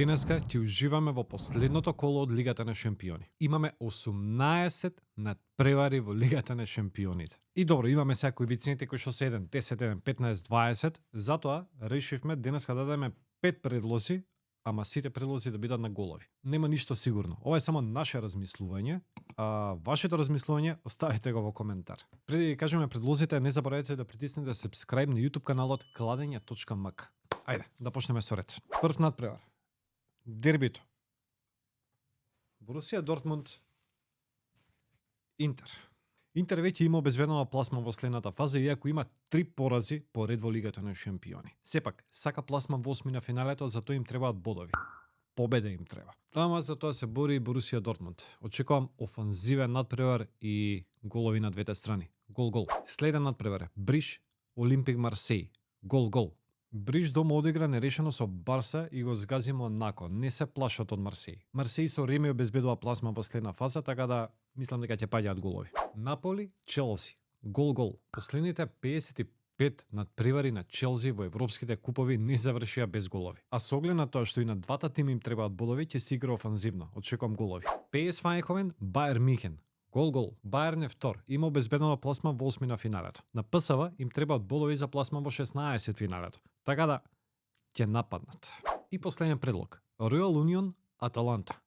Денеска ќе уживаме во последното коло од Лигата на шампиони. Имаме 18 надпревари во Лигата на шампионите. И добро, имаме сега коефициенти кои што се 1, 10, 1, 15, 20, затоа решивме денеска да дадеме 5 предлози, ама сите предлози да бидат на голови. Нема ништо сигурно. Ова е само наше размислување, а вашето размислување оставете го во коментар. Преди да кажеме предлозите, не заборавајте да притиснете subscribe на YouTube каналот Кладење.mk. Ајде, да почнеме со ред. Прв надпревар. Дербито. Борусија Дортмунд Интер. Интер веќе има обезбедено пласман во следната фаза, иако има 3 порази по ред во Лигата на шампиони. Сепак, сака пласман во осмина финалето, затоа им требаат бодови. Победа им треба. Ама за тоа се бори и Борусија Дортмунд. Очекувам офанзивен надпревар и голови на двете страни. Гол-гол. Следен надпревар. Бриж Олимпик Марсеј. Гол-гол. Бриж дома одигра нерешено со Барса и го згази Монако. Не се плашат од Марсеј. Марсеј со Реми обезбедува пласман во следна фаза, така да мислам дека ќе паѓаат голови. Наполи Челси. Гол-гол. Последните 55 надпревари на Челси во европските купови не завршија без голови. А со оглед на тоа што и на двата тими им требаат бодови, ќе се игра офанзивно. Очекувам голови. ПСВ Айнховен Бајер Михен. Гол-гол. Бајерн е втор. Има обезбедено пласман во осмина финалето. На ПСВ им требаат бодови за пласман во 16 финалето. Така да ќе нападнат. И последен предлог. Ројал Унион Аталанта.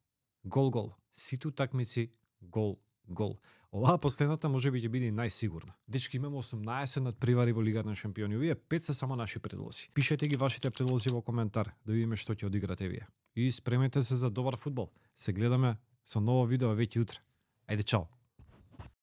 Гол-гол. Сите утакмици гол-гол. Оваа последната можеби ќе биде најсигурна. Дечки, имаме 18 надпревари во Лигата на шампиони. Овие 5 се само наши предлози. Пишете ги вашите предлози во коментар да видиме што ќе одиграте вие. И спремете се за добар фудбал. Се гледаме со ново видео веќе утре. Ајде, чао!